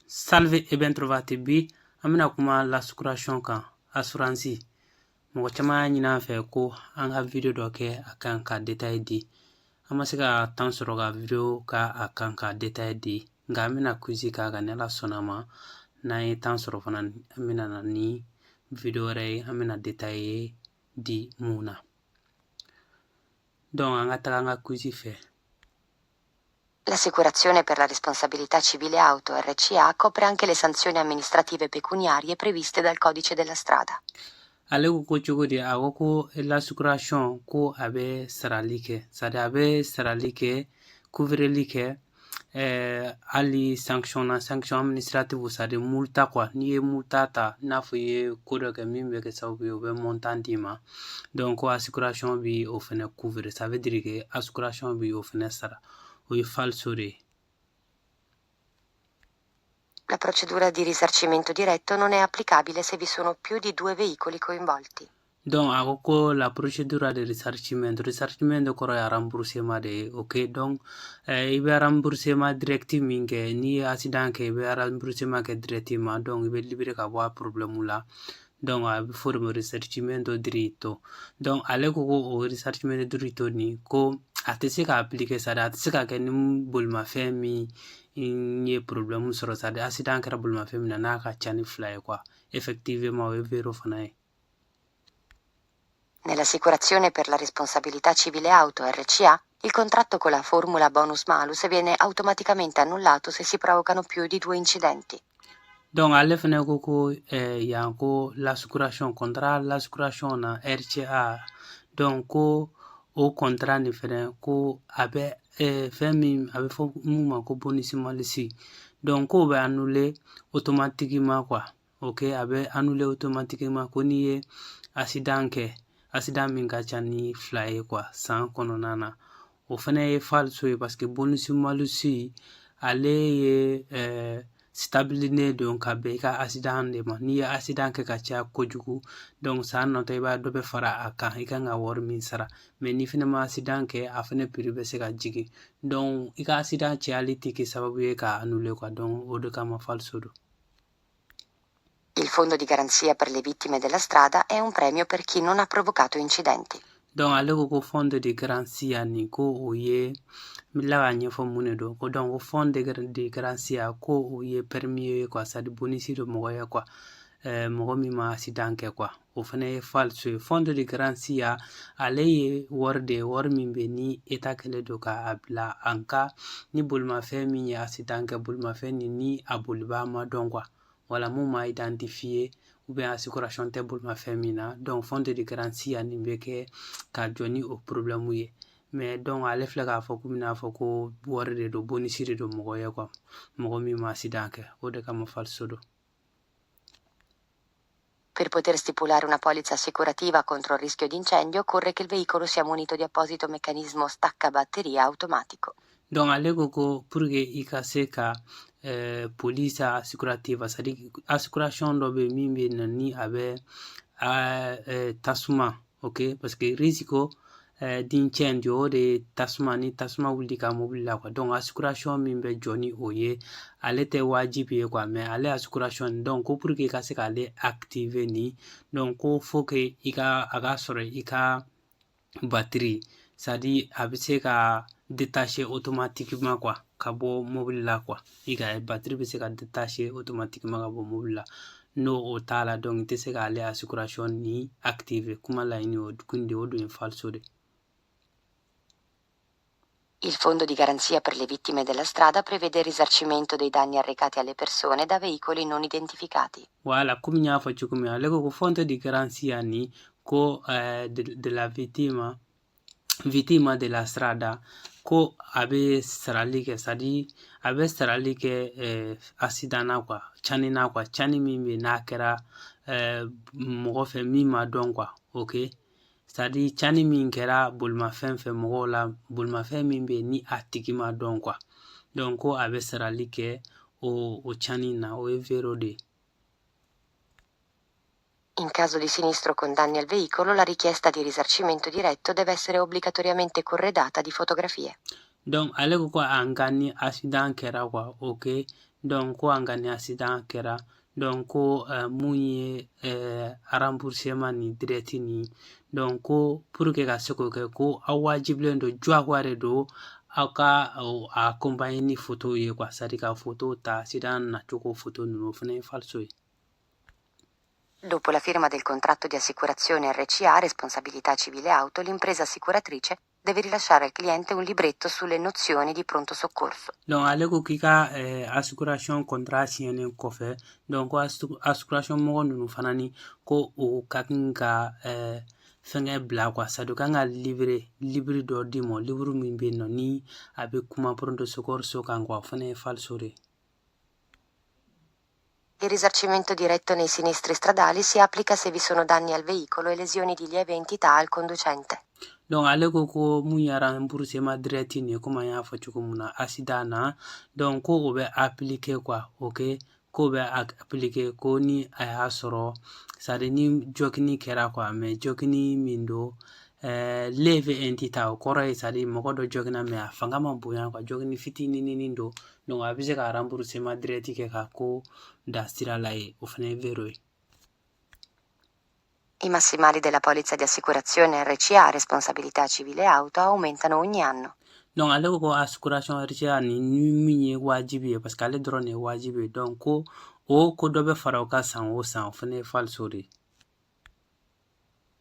Salve e bentrovati. Bi an bɛna kuma l'assicurazione kan, assurance. Mɔgɔ caman y'a ɲini an fɛ ko an ka video dɔ kɛ a kan ka détail di. An ma se ka temps sɔrɔ ka video ka a kan ka détail di, nka an bɛna quiz k'a kan. Ni Ala sɔnna ma, n'an ye temps sɔrɔ fana, an bɛna na ni video wɛrɛ ye, an bɛna détail di mun na. Donc an ka taga an ka quiz fɛ. L'assicurazione per la responsabilità civile auto RCA copre anche le sanzioni amministrative pecuniarie previste dal codice della strada. Ale ko ko cogo di? A ko ko l'assicurazione ko a bɛ sarali kɛ, c'est à dire a bɛ sarali kɛ, couvreli kɛ hali sanction na, sanction administrative, c'est à dire multa quoi. N'i ye multa ta, i n'a fɔ i ye ko dɔ kɛ min bɛ kɛ sababu ye o bɛ montant d'i ma, donc ko assuration bi o fɛnɛ couvrir. Ça veut dire que assuration bi o fɛnɛ sara. O ye falso de ye. La procedura di risarcimento diretto non è applicabile se vi sono più di due veicoli coinvolti. Donc a ko ko la procédure de risarcimento, risarcimento kɔrɔ ye remboursement de ye, ok. Donc i bɛ remboursement direct min kɛ, n'i ye accident kɛ, i bɛ remboursement kɛ directement, donc i bɛ libéré ka bɔ a problème la. Donc a bɛ fɔ o de ma risarcimento diretto. Donc ale ko ko o risarcimento diretto nin, ko a tɛ se ka appliquer, c'est à dire a tɛ se ka kɛ ni bolimafɛn min ye problème sɔrɔ, c'est à dire accident kɛra bolimafɛn min na, n'a ka ca ni fila ye quoi. Effectivement, o ye vero fana ye. Nell'assicurazione per la responsabilità civile auto RCA, il contratto con la formula bonus malus viene automaticamente annullato se si provocano più di due incidenti. Donc ale fɛnɛ ko ko yan ko l'assicurazione, contrat l'assicurazione na RCA, donc ko o contrat nin fɛnɛ, ko a bɛ fɛn min a bɛ fɔ mun ma ko bonus malus, donc k'o bɛ annuler automatiquement quoi, ok. A bɛ annuler automatiquement ko n'i ye accident kɛ, accident min ka ca ni fila ye quoi, san kɔnɔna na. O fɛnɛ ye falso ye, parce que bonus malus ale ye stabilinen don ka bɛn i ka accident de ma. N'i ye accident kɛ ka caya kojugu, donc san natɔ i b'a dɔ bɛ fara a kan, i kan ka wari min sara. Mais n'i fɛnɛ ma accident kɛ, a fɛnɛ prix bɛ se ka jigin. Donc i ka accident cayali tɛ kɛ sababu ye k'a annuler quoi. Donc o de kama falso don. Il fondo di garanzia per le vittime della strada è un premio per chi non ha provocato incidenti. Donc ale ko ko fondo di garanzia nin, ko o ye, n bɛ tila k'a ɲɛfɔ mun de don. Ko donc ko fond de garanzia, ko o ye premio ye quoi, c'est à dire bonus don mɔgɔ ye quoi, mɔgɔ min ma accident kɛ quoi. O fɛnɛ ye falso ye. Fondo di garanzia ale ye wari de ye, wari min bɛ ni État kɛlen don k'a bila en cas ni bolimafɛn min ye accident kɛ, bolimafɛn nin ni a bolibaa ma dɔn quoi, wala mun ma identifier ou bien assuration tɛ bolimafɛn min na. Donc fondo di garanzia nin bɛ kɛ ka jɔ ni o problème ye. Mais donc ale filɛ k'a fɔ komi n'a fɔ ko wari de don, bonus de don mɔgɔ ye quoi, mɔgɔ min ma accident kɛ. O de kama falso don. Per poter stipulare una polizza assicurativa contro il rischio di incendio occorre che il veicolo sia munito di apposito meccanismo stacca batteria automatico. Donc ale ko ko pour que i ka se ka polizza assicurativa, c'est à dire assuration dɔ bɛ min bɛ na ni a bɛ tasuma, ok, parce que rischio d'incendio o de ye tasuma, ni tasuma wuli ka mobili la quoi. Donc assuration min bɛ jɔ ni o ye, ale tɛ wajibi ye quoi, mais ale assuration, donc ko pour que i ka se k'ale activer ni, donc ko faut que i ka a ka sɔrɔ i ka batterie, c'est à dire a bɛ se ka détacher automatiquement quoi, ka bɔ mobili la quoi. I ka batterie bɛ se ka détacher automatiquement ka bɔ mobili la. N'o o t'a la, donc i tɛ se k'ale assuration ni activer. Kuma laɲini o kun de, o dun ye falso de. Il fondo di garanzia per le vittime della strada prevede il risarcimento dei danni arrecati alle persone da veicoli non identificati. Voilà, komi n y'a fɔ cogo min, ale ko ko fondo di garanzia ni ko de la vittima della strada, ko a bɛ sarali kɛ, c'est à dire a bɛ sarali kɛ accident na quoi, cani na quoi, cani min bɛ n'a kɛra mɔgɔ fɛ min ma dɔn quoi, ok. C'est à dire cani min kɛra bolimafɛn fɛ mɔgɔw la, bolimafɛn min bɛ ni a tigi ma dɔn quoi. Donc ko a bɛ sarali kɛ o cani na. O ye vero de ye. In caso di sinistro con danni al veicolo, la richiesta di risarcimento diretto deve essere obbligatoriamente corredata di fotografie. Donc ale ko ko a nka ni accident kɛra quoi, ok. Donc ko an ka ni accident kɛra, donc ko mun ye remboursement ni direct ni, donc ko pour que ka se k'o kɛ, ko aw wajibilen don, diyagoya de don aw ka a accompagner ni photo ye quoi, c'est à dire ka photo ta accident nacogo photo ninnu. O fana ye falso ye. Dopo la firma del contratto di assicurazione RCA, responsabilità civile auto, l'impresa assicuratrice deve rilasciare al cliente un libretto sulle nozioni di pronto soccorso. Donc ale ko k'i ka assuration contrat signenen kɔfɛ, donc ko assuration mɔgɔ ninnu fana ni ko o ka kan ka fɛngɛ bila quoi, c'est à dire kan ka livre livre dɔ d'i ma, livre min bɛ yen nɔ ni a bɛ kuma pronto soccorso kan quoi. O fana ye falso de ye. Il risarcimento diretto nei sinistri stradali si applica se vi sono danni al veicolo e lesioni di lieve entità al conducente. Donc ale ko ko mun ye remboursement direct nin ye, komi an y'a fɔ cogo min na accident na, donc ko o bɛ appliquer quoi, ok, k'o bɛ appliquer ko ni a y'a sɔrɔ, c'est à dire ni jɔkini kɛra quoi, mais jɔkini min don lieve entità, o kɔrɔ ye c'est à dire mɔgɔ dɔ jɔkina mais a fanga ma bonya quoi, jɔkini fitininin don, donc a bɛ se ka remboursement direct kɛ ka ko da sira la ye. O fana ye vero ye. I massimali della polizza di assicurazione RCA, responsabilità civile auto, aumentano ogni anno. Donc ale ko ko assuration RCA ni min ye wajibi ye, parce que ale dɔrɔn de ye wajibi ye, donc ko o ko dɔ bɛ fara o kan san o san. O fana ye falso de ye.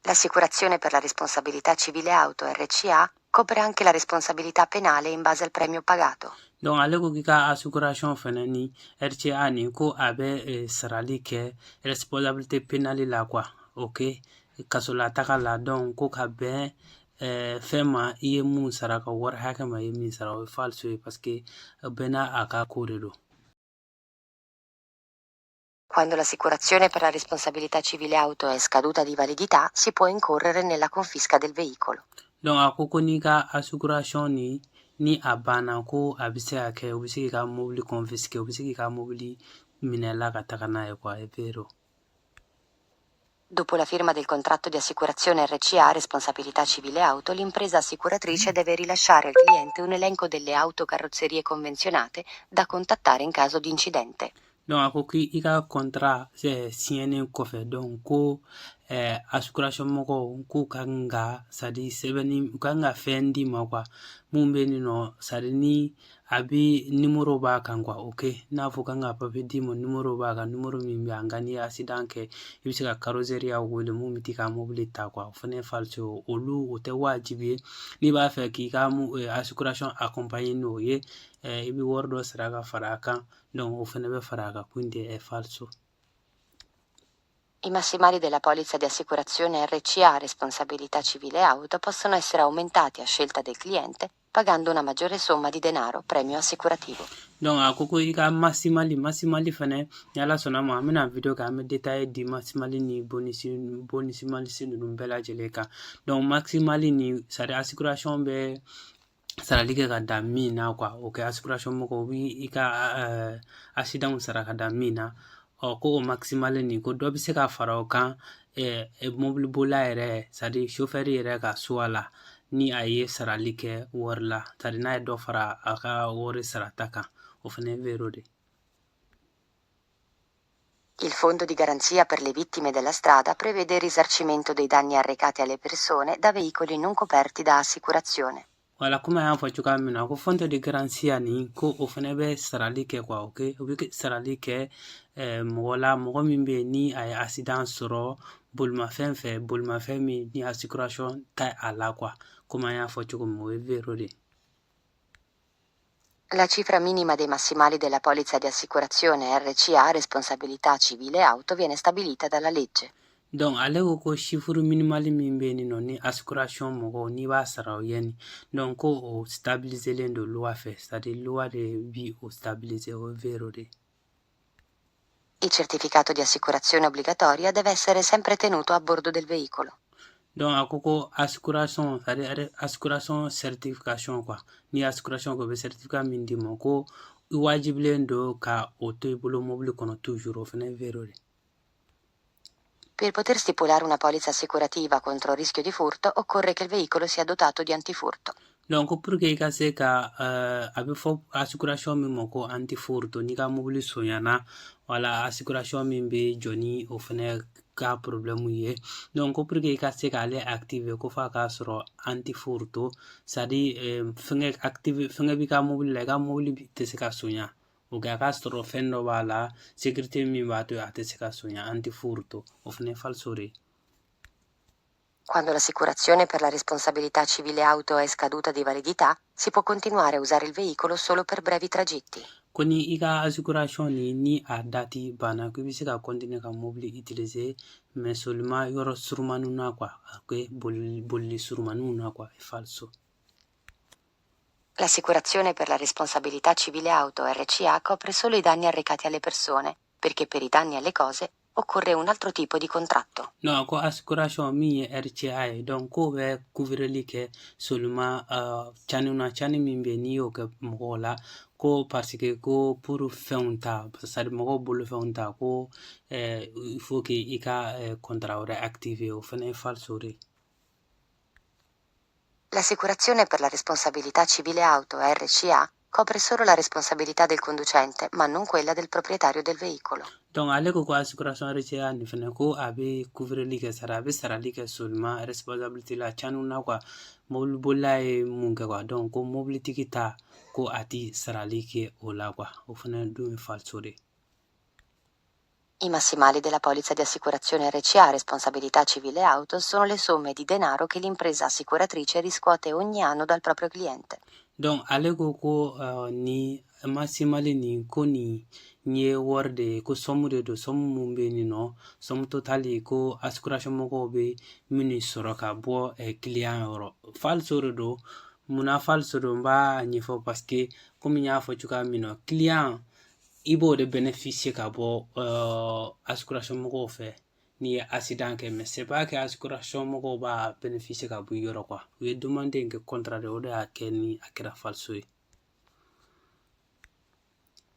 L'assicurazione per la responsabilità civile auto RCA copre anche la responsabilità penale in base al premio pagato. Donc ale ko k'i ka assuration fɛnɛ ni RCA nin, ko a bɛ sarali kɛ responsabilité pénale la quoi, ok, kasolataga la, donc ko ka bɛn fɛn ma i ye mun sara ka wari hakɛ ma i ye min sara. O ye falso ye parce que bɛɛ n'a a ka ko de don. Quando l'assicurazione per la responsabilità civile auto è scaduta di validità, si può incorrere nella confisca del veicolo. Donc a ko ko n'i ka assuration ni a banna, ko a bɛ se ka kɛ u bɛ se k'i ka mobili confisquer, u bɛ se k'i ka mobili minɛ la ka taga n'a ye quoi, è vero. Dopo la firma del contratto di assicurazione RCA, responsabilità civile auto, l'impresa assicuratrice deve rilasciare al cliente un elenco delle autocarrozzerie convenzionate da contattare in caso di incidente. Donc a ko k'i ka contrat signenen kɔfɛ, donc ko assuration mɔgɔw k'u ka kan ka, c'est à dire sɛbɛnni, u ka kan ka fɛn d'i ma quoi, mun bɛ yen nɔ, c'est à dire ni a bi numéro b'a kan quoi, ok, n'a fɔ kan ka papier d'i ma, numéro b'a kan, numéro min bɛ yan nka n'i ye accident kɛ, i bɛ se ka carrosserie wele mun bɛ t'i ka mobili ta quoi. O fana ye falso ye. Olu o tɛ wajibi ye. N'i b'a fɛ k'i ka assuration accompagner n'o ye, i bɛ wari dɔ sara ka fara a kan, donc o fana bɛ fara a kan, quindi è falso. I massimali della polizza di assicurazione RCA, responsabilità civile auto, possono essere aumentati a scelta del cliente pagando una maggiore somma di denaro, premio assicurativo. Donc a ko ko i ka maximale, maximale fɛnɛ, ni Ala sɔnna ma, an bɛna video kɛ, an bɛ détail di maximale ni bonus, bonus malus ninnu bɛɛ lajɛlen kan. Donc maximale ni, c'est à dire assuration bɛ sarali kɛ ka dan min na quoi, o kɛ assuration mɔgɔw bi i ka accident sara ka dan min na, ɔ ko o maximale nin, ko dɔ bɛ se ka fara o kan mobili bolila yɛrɛ, c'est à dire chauffeur yɛrɛ ka choix la, ni a ye sarali kɛ wari la, c'est à dire n'a ye dɔ fara a ka wari sarata kan. O fana ye vero de. Il Fondo di garanzia per le vittime della strada prevede il risarcimento dei danni arrecati alle persone da veicoli non coperti da assicurazione. Wala, komi an y'a fɔ cogoya min na, ko fondo di garanzia nin, ko o fana bɛ sarali kɛ quoi, ok, o bɛ sarali kɛ mɔgɔ la, mɔgɔ min bɛ yen ni a ye accident sɔrɔ bolimafɛn fɛ, bolimafɛn min ni assuration t'a a la quoi, komi an y'a fɔ cogo min, o ye vero de. La cifra minima dei massimali della polizza di assicurazione RCA, responsabilità civile auto, viene stabilita dalla legge. Donc ale ko ko chiffre minimale min bɛ yen nɔ ni assuration mɔgɔw n'i b'a sara o ye nin, donc ko o stabiliselen don loi fɛ, c'est à dire loi de bi o stabiliser. O ye vero de. Il certificato di assicurazione obbligatoria deve essere sempre tenuto a bordo del veicolo. Donc a ko ko assuration, c'est à dire assuration certification quoi, ni assuration ko bɛ certificat min d'i ma, ko i wajibilen don ka o to i bolo mobili kɔnɔ toujours. O fana ye vero de. Per poter stipulare una polizza assicurativa contro il rischio di furto occorre che il veicolo sia dotato di antifurto. Donc ko pour que i ka se ka a bɛ fɔ assuration min ma ko antifurto, n'i ka mobili sonyana, wala assuration min bɛ jɔ ni o fɛnɛ ka problème ye. Donc ko pour que i ka se k'ale activer, ko f'a k'a sɔrɔ antifurto, c'est à dire fɛngɛ active, fɛngɛ b'i ka mobili la, i ka mobili tɛ se ka sonya. Ok, a k'a sɔrɔ fɛn dɔ b'a la, sécurité min b'a to a tɛ se ka sonya, antifurto, o fɛnɛ ye falso de ye. Quando l'assicurazione per la responsabilità civile auto è scaduta di validità, si può continuare a usare il veicolo solo per brevi tragitti. Ko ni i ka assuration ni a date banna, ko i bɛ se ka continuer ka mobili utiliser, mais seulement yɔrɔ surumaniw na quoi, ok, bolili bolili surumaniw na quoi, è falso. L'assicurazione per la responsabilità civile auto RCA copre solo i danni arrecati alle persone, perché per i danni alle cose occorre un altro tipo di contratto. Non, ko assuration min ye RCA ye, donc k'o bɛ couvreli kɛ seulement cani na, cani min bɛ n'i y'o kɛ mɔgɔw la, ko parce que ko pour fɛnw ta, c'est à dire mɔgɔw bolo fɛnw ta, ko il faut que i ka contrat wɛrɛ activer, o fɛnɛ ye falso de ye. L'assicurazione per la responsabilità civile auto RCA copre solo la responsabilità del conducente, ma non quella del proprietario del veicolo. Donc ale ko ko assuration RCA nin fɛnɛ, ko a bɛ couvreli kɛ, sara a bɛ sarali kɛ seulement responsabilité la, caniw na quoi, mobili bolila ye mun kɛ quoi. Donc ko mobilitigi ta, ko a ti sarali kɛ o la quoi, o fɛnɛ dun ye falso de ye. I massimali della polizza di assicurazione RCA responsabilità civile auto sono le somme di denaro che l'impresa assicuratrice riscuote ogni anno dal proprio cliente. Donc ale ko ko ni maximale nin, ko nin ye wari de ye, ko somme de don, somme mun bɛ yen nɔ, somme totale, ko assuration mɔgɔw bɛ minnu sɔrɔ ka bɔ client yɔrɔ, falso de don. Munna falso don? N b'a ɲɛfɔ, parce que komi n y'a fɔ cogoya min na, client i b'o de bénéficier ka bɔ assuration mɔgɔw fɛ n'i ye accident kɛ, mais c'est pas que assuration mɔgɔw b'a bénéficier ka bɔ i yɔrɔ quoi. U ye demande in kɛ contrat de, o de y'a kɛ ni a kɛra falso ye.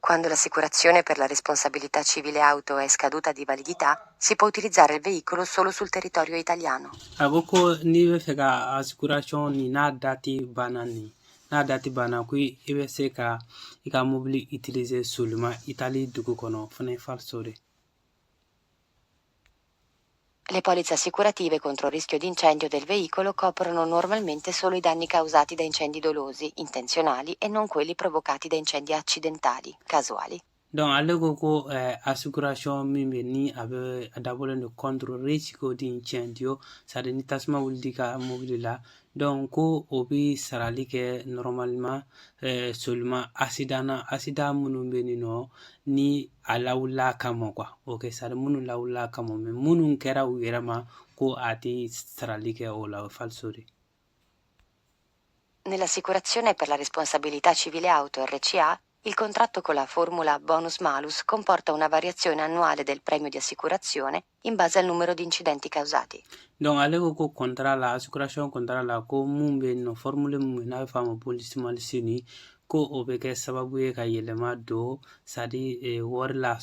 Quando l'assicurazione per la responsabilità civile auto è scaduta di validità, si può utilizzare il veicolo solo sul territorio italiano. A ko ko n'i bɛ fɛ ka assuration nin, n'a date banna nin, n'a date banna, ko i bɛ se ka i ka mobili utiliser seulement Italie dugu kɔnɔ, o fana ye falso de. Le polizze assicurative contro il rischio di incendio del veicolo coprono normalmente solo i danni causati da incendi dolosi, intenzionali e non quelli provocati da incendi accidentali, casuali. Donc ale ko ko assuration min bɛ ni a bɛ a dabɔlen don contre risque d'incendio, c'est à dire ni tasuma wulila ka mobili la, donc ko o bɛ sarali kɛ normalement seulement accident na, accident minnu bɛ yen nɔ ni a lawulila kama quoi, ok, c'est à dire minnu lawulila kama, mais minnu kɛra u yɛrɛ ma, ko a tɛ sarali kɛ o la, o ye falso de. Nell'assicurazione per la responsabilità civile auto RCA, il contratto con la formula bonus-malus comporta una variazione annuale del premio di assicurazione in base al numero di incidenti causati. Donc ale ko ko contrat la, assuration contrat la, ko mun bɛ yen nɔ, formule mun n'a bɛ fɔ a ma bonus malus ni, ko o bɛ kɛ sababu ye ka yɛlɛma don, c'est à dire wari la,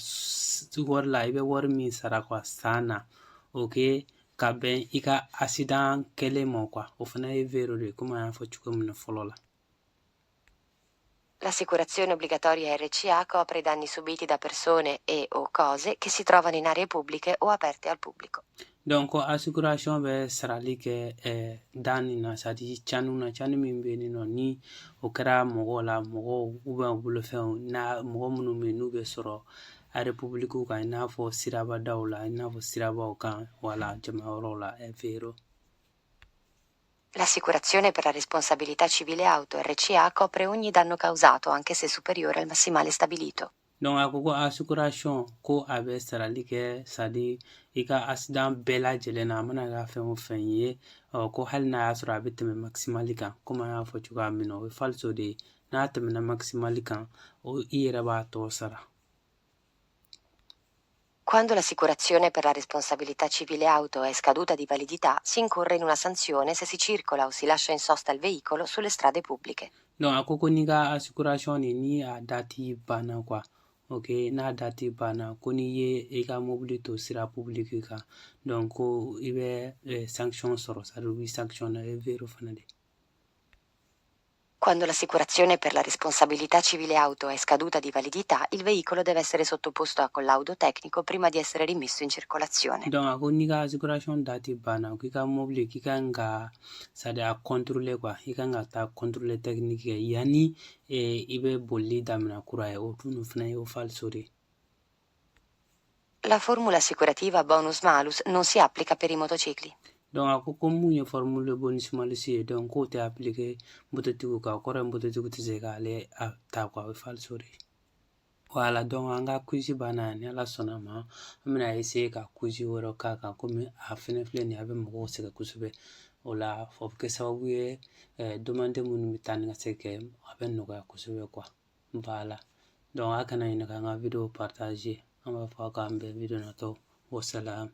wari la i bɛ wari min sara quoi san na, ok, ka bɛn i ka accident kɛlen ma quoi, o fana ye vero de ye, komi an y'a fɔ cogo min na fɔlɔ la. L'assicurazione obbligatoria RCA copre i danni subiti da persone e o cose che si trovano in aree pubbliche o aperte al pubblico. Donc assuration bɛ sarali kɛ danni na, c'est à dire caniw na, cani min bɛ yen nɔ ni o kɛra mɔgɔw la, mɔgɔw ou bien bolofɛnw na, mɔgɔ minnu bɛ yen n'u bɛ sɔrɔ arrêt public kan, i n'a fɔ sirabadaw la, i n'a fɔ sirabaw kan, wala jamayɔrɔw la, è vero. L'assicurazione per la responsabilità civile auto RCA copre ogni danno causato, anche se superiore al massimale stabilito. Donc a ko ko assuration ko a bɛ sarali kɛ, c'est à dire i ka accident bɛɛ lajɛlen na, a mana kɛ fɛn o fɛn ye, ɔ ko hali n'a y'a sɔrɔ a bɛ tɛmɛ maximale kan, komi an y'a fɔ cogoya min na, o ye falso de ye. N'a tɛmɛna maximale kan, o i yɛrɛ b'a tɔ sara. Quando l'assicurazione per la responsabilità civile auto è scaduta di validità, si incorre in una sanzione se si circola o si lascia in sosta il veicolo sulle strade pubbliche. Donc a ko ko n'i ka assuration nin ni a date banna quoi, ok, n'a date banna, ko n'i ye i ka mobili to sira public kan, donc ko i bɛ sanction sɔrɔ, c'est à dire u b'i sanctionner, è vero fana de. Quando l'assicurazione per la responsabilità civile auto è scaduta di validità, il veicolo deve essere sottoposto a collaudo tecnico prima di essere rimesso in circolazione. Donc a ko n'i ka assuration date banna, k'i ka mobili, k'i kan ka, c'est à dire a contrôler quoi, i kan ka taa contrôle technique kɛ yanni i bɛ bolili daminɛ kura ye. O dun fana ye o falso de. La formula assicurativa bonus malus non si applica per i motocicli. Donc a ko ko mun ye formule bonus malus ye, donc k'o tɛ appliquer mototigiw kan. O kɔrɔ ye mototigiw tɛ se k'ale a ta quoi, o ye falso de. Voilà, donc an ka quiz banna. Ni Ala sɔnna ma, an bɛna essayer ka quiz wɛrɛ k'a kan, komi a fɛnɛ filɛ nin ye, a bɛ mɔgɔw sɛgɛn kosɛbɛ. O la, o bɛ kɛ sababu ye, demande minnu bɛ taa ni ka segin kɛ, a bɛ nɔgɔya kosɛbɛ quoi. Voilà, donc a kana ɲinɛ k'an ka vidéo partager. An b'a fɔ k'an bɛn vidéo natɔ. Wassalam.